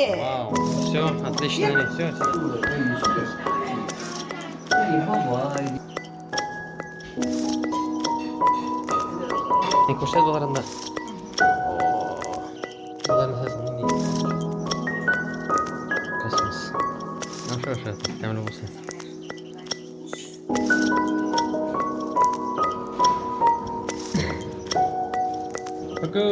Вау, все, отлично, все. Ни күрсәт аларында. Боларны хәзер нинди? Космос. Аша, аша, тәмле булсын. Пока.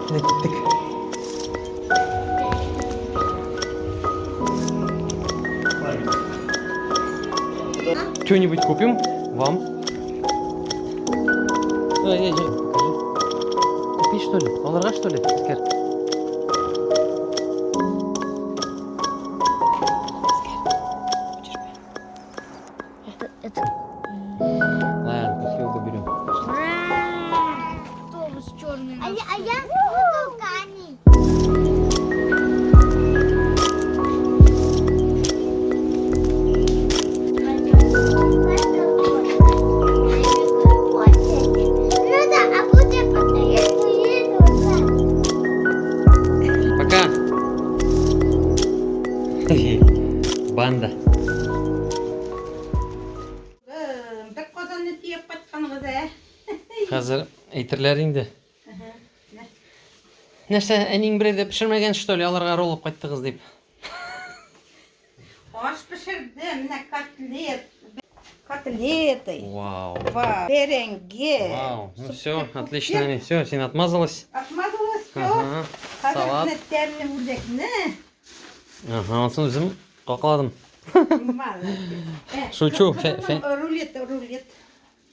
Менә киттек. Что-нибудь купим вам? Ай, ай, ай, покажи. Купить, что ли? Алырга, что ли? Искер. Это... Ладно, бутылку берем. Ура! Автобус черный. А я бутылками. Ну да, а вот я Пока. Банда. Бер казанны төяп кайтканыгыз, ә? Хәзер әйтерләр инде. Нәрсә, әниң берәй дә пешермәгән, что ли, аларга ролл алып кайттыгыз дип. Аш пешердем, менә котлет. Котлеты. Вау. Вау. Бәрәңге. Вау. Ну все, отлично, әни. Все, син отмазалась. Отмазалась, все. Ага. Хәзер Салат. менә тәмле үрдәкне. Ага, ансын үзем какладым. Молодец. Шучу, Рулет, рулет.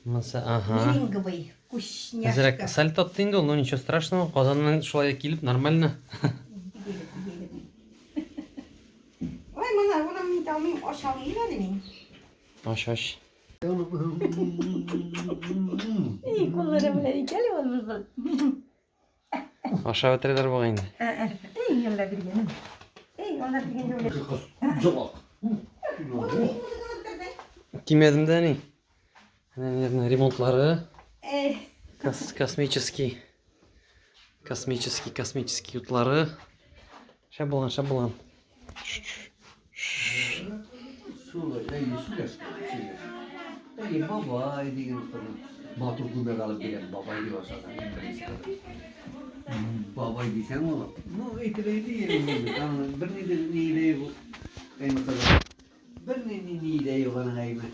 Монысы, ага. Меренговый. Әзрәк Вкусняшка. соль татты инде ул, но ничего страшного. Казаннан шулай килеп, нормально. Ой, моны, моны мин алмыйм, ашалмыйм әле мин. Аш, аш. Эй, куллары белән икән ул безнең. Ашап бетерәләр бугай инде. Эй, Алла биргәнем. Эй, Алла биргәнем. Кимәдем дә ни. Менә наверное, ремонтлары. Эй, Космический. Космический, космический утлары. Шәп булган, шәп булган. Бабай дигән кызым. Матур күлмәк алып бирәм, бабай дип ашады. Иң беренче кызым. Бабай дисәң ул, ну, әйтелә иде, аны бер ни дә ни дә юк. Әйме кызым. Бер ни ни ни дә юк аның әйме.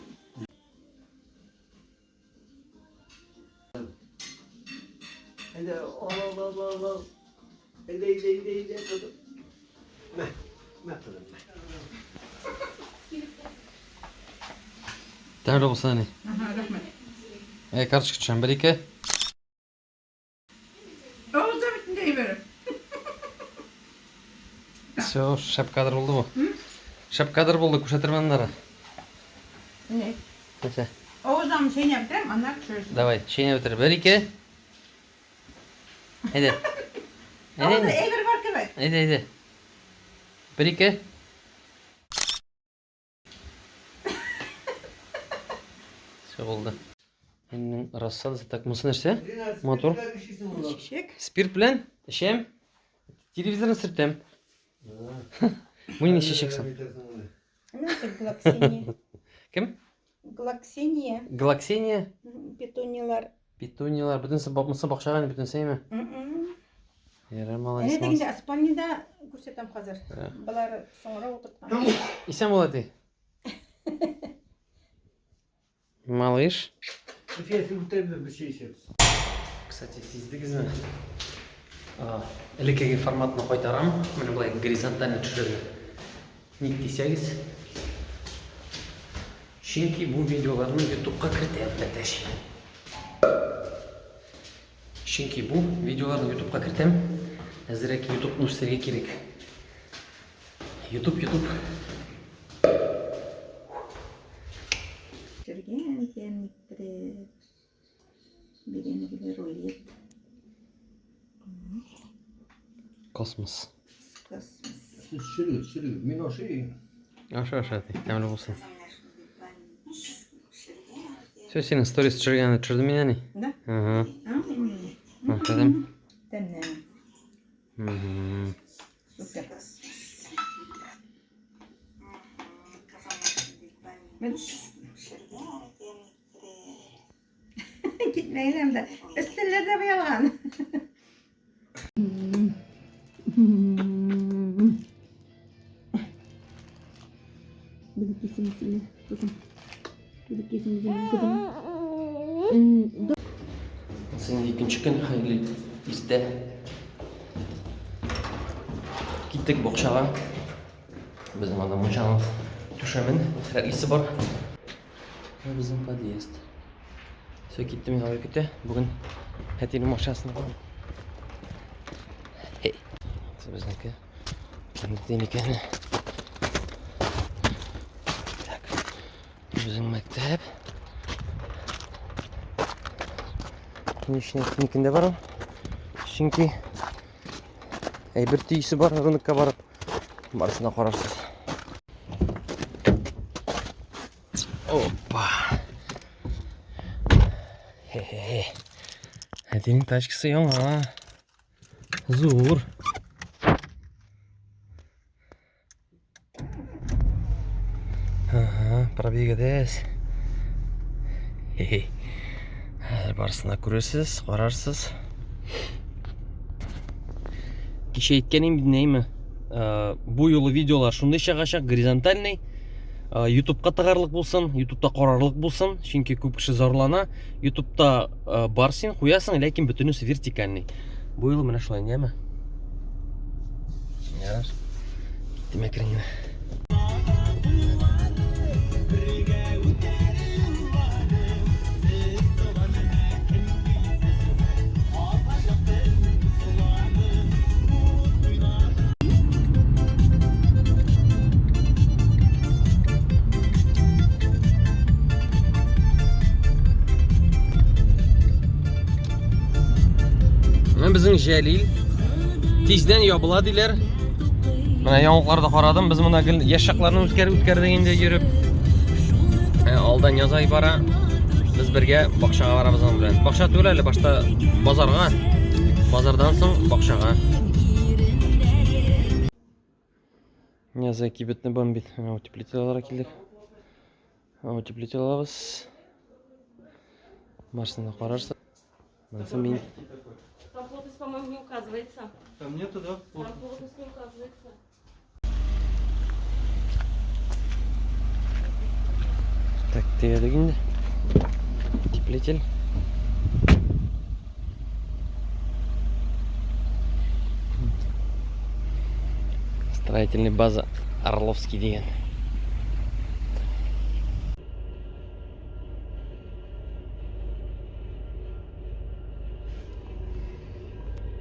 Әйдә, ал, ал, ал, ал, ал. Әйдә, әйдә, әйдә, әйдә, кызым. Мә, мә, кызым, мә. Тәмле булсын, әни. Рәхмәт. Әй, карточка төшәм. Бер, ике. Авызда бөтенләй бер. Все, шәп кадр булды бу. Шәп кадр булды, күрсәтермен аннары. Не. Нәрсә? Авыздан чәйнәп бетерәм, аннан төшерерсең. Давай, чәйнәп бетер. Бер, ике. Әйдә. Әйдә Авызда инде. әйбер бар кебек. Әйдә, әйдә. Бер, ике. Все булды. Минем рассадасы так монысы нәрсә? Матур. Чәчәк. Спирт белән эчәм. Телевизорны сөртәм. Бу нинди чәчәк соң? Ну, это глоксиния. Кем? Глоксиния. Глоксиния? Петуниялар. Петуниялар. Бөтенесе монысы бакчага инде бөтенесе әйме? Ярар, Әнә молодец. дигәндә спальныйда күрсәтәм хәзер. Ә. Болар соңра утырткан. Исән бул, әти. Малыш. Кстати, сиздегезме? Элеккеге форматны кайтарам. Менә болай горизонтально төшерергә. Ник дисәгез? Чөнки бу видеоларны YouTubeка кертәм, тәтәш. Чөнки бу видеоларны YouTubeка кертәм. Әзрәк YouTubeны үстерергә кирәк. YouTube, YouTube. Пешергән тәмле бәрәңгеле рулет. Космос. Космос. Төшерегез, төшерегез. Мин ашыйм. Аша, аша, әти. Тәмле булсын. Все, синең сторис төшергәнне төшердем мин әни. Да? Ага. Афәрин. Тәмле. Мгм. Супер. Мин китмәгән дә. Өстәлләрдә буялган. Син икенче көн хәерле иртә. Киттек бакчага. Безнең анда мунчаның түшәмен рәтлисе бар. Менә безнең подъезд. Все, китте мин абый көтә. Бүген әтинең машинасын алам. Хей. Безнеке. Әтинеке. Так. Безнең мәктәп. Ни өчен әтинекендә барам? Чөнки әйбер төйсе бар, рынокка барып. Барысына карарсыз. Опа. Хе-хе-хе. Әтинең тачкасы яңа. Зур. Ага, пробега дәс. Хе-хе. Хәзер барысын да күрерсез, карарсыз. Кичә әйткән идем, нәйме? Бу юлы видеолар шундый чыгачак, горизонтальный. Ютубка тыгарлык булсын, Ютубта карарлык булсын, чөнки күп кеше зарлана. Ютубта бар син, куясың, ләкин бөтенесе вертикальный. Бу юлы менә шулай, нәме? Ярар. Киттем әкрен генә. Менә безнең Җәлил тиздән ябыла диләр. Менә яңалыкларда карадым, без монда гел яшь чакларны үткәреп үткәрдек инде йөреп. Ә, алдан язай бара. Без бергә бакчага барабыз аның белән. Бакча түгел әле, башта базарга. Базардан соң бакчага. Язай кибетне бомбит. Менә утеплитель алырга килдек. Утеплитель алабыз. Барысын да карарсыз. Монысы мин. Там плотность, по-моему, не указывается. Там нету, да? Там плотность не указывается. Так, төядек инде. Утеплитель. Строительный база Орловский дигән.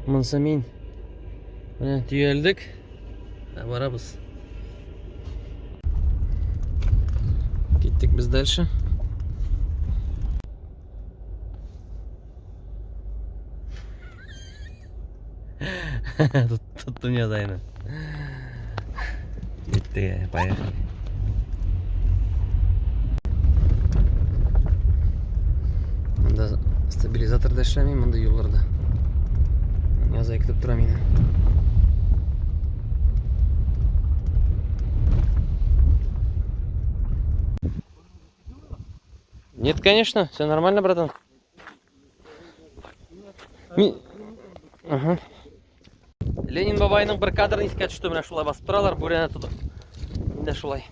Монысы мин. Менә төялдек. Ә барабыз. Киттек без дальше. Тоттым я зайны. Киттек, поехали. Монда стабилизатор да эшләми, монда юлларда. Язай көтеп тора мине. Нет, конечно, все нормально, братан. Ми... Ага. Ленин бабайның бер кадрын искә төште, менә шулай басып торалар, бүрәнә тотып. Мин дә шулай.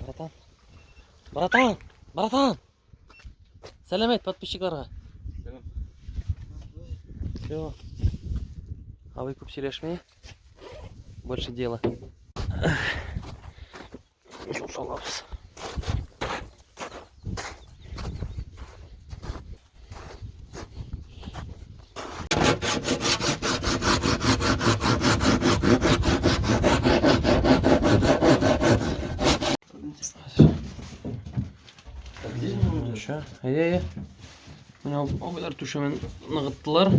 Братан. Братан, братан. Сәлам әйт подписчикларга. Сәлам. Все. Абый күп сөйләшми. Больше дела. Юл салабыз. Ща. Әйдә, әйдә. Менә абыйлар түшәмен ныгыттылар.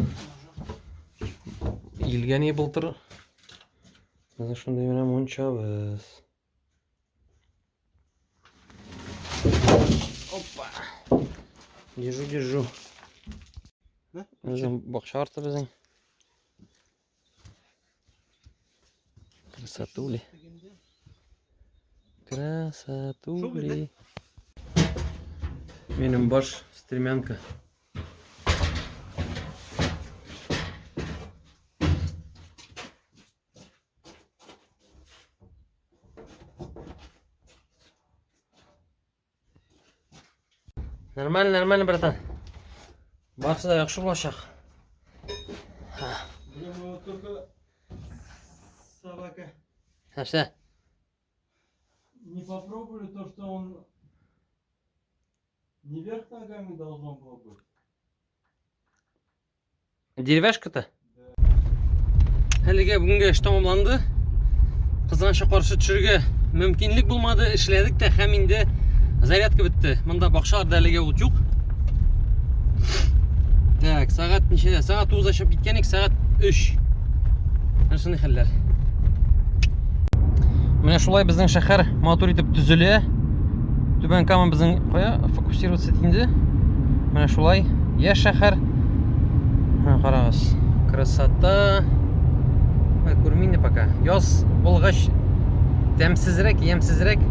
Иелгән и былтыр. Менә шундый менә мунчабыз. Опа. Держу, держу. Безнең бакча арты безнең. Красотули. Красотули. Минем баш стремянка. Нормально, нормально, братан. Барысы да яхшы булачак. Блин, мы вот только собака Нәрсә? не попробовали то, что он не вверх ногами должно было быть. Деревяшка-то? Әлегә бүгенге эш тәмамланды. Кызганычка каршы төшергә мөмкинлек булмады. Эшләдек тә һәм инде зарядка бетте. Монда бакчаларда әлегә ут юк. Так, сәгать ничәдә? Сәгать 9 чыгып киткән идек, сәгать 3. Менә шундый хәлләр. Менә шулай безнең шәһәр матур итеп төзелә. Түбән Кама безнең кая фокусироваться инде. Менә шулай яшь шәһәр. Менә карагыз. Красота. Ой, күрмим инде пока. Яз булгач тәмсезрәк, ямьсезрәк.